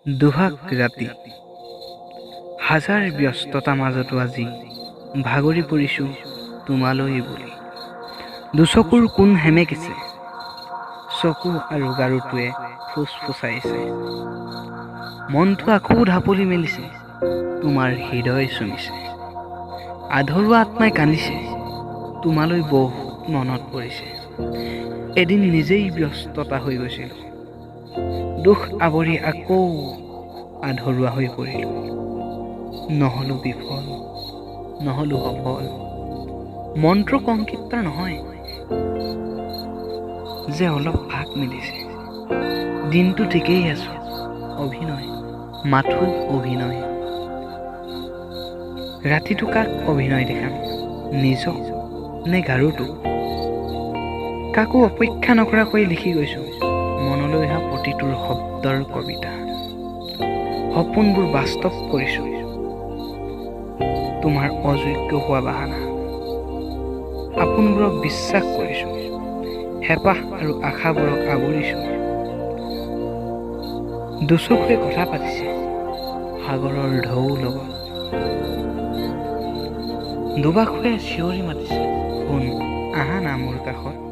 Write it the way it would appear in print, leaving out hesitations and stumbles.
দুভাগ ৰাতি হাজাৰ ব্যস্ততা মাজতো আজি ভাগৰি পৰিছোঁ তোমালৈ বুলি। দুচকুৰ কোণ সেমেকিছে, চকু আৰু গাৰুটোৱে ফুচফুচাইছে, মনটো আকৌ ঢাপলি মেলিছে, তোমাৰ হৃদয় চুমিছে। আধৰুৱা আত্মাই কান্দিছে, তোমালৈ বহুত মনত পৰিছে। এদিন নিজেই ব্যস্ততা হৈ গৈছিলোঁ, দুখ আৱৰি আকৌ আধৰুৱা হৈ পৰিলোঁ। নহ'লো বিফল, নহ'লো সফল, মন্ত্ৰ কংকীৰ্তন নহয় যে অলপ ভাগ মিলিছে। দিনটো ঠিকেই আছোঁ, অভিনয় মাথো অভিনয়। ৰাতিটো কাক অভিনয় দেখাম, নিজক নে গাৰুটোক? কাকো অপেক্ষা নকৰাকৈ লিখি গৈছোঁ মনলৈ অহা প্ৰতিটোৰ শব্দৰ কবিতা। সপোনবোৰ বাস্তৱ কৰিছোঁ, তোমাৰ অযোগ্য হোৱা বাহানা। আপোনবোৰক বিশ্বাস কৰিছোঁ, হেঁপাহ আৰু আশাবোৰক আৱৰিছোঁ। দুচকুৱে কথা পাতিছে সাগৰৰ ঢৌ লগত, দুবাখুৱে চিঞৰি মাতিছে, শুন, আহা না মোৰ কাষত।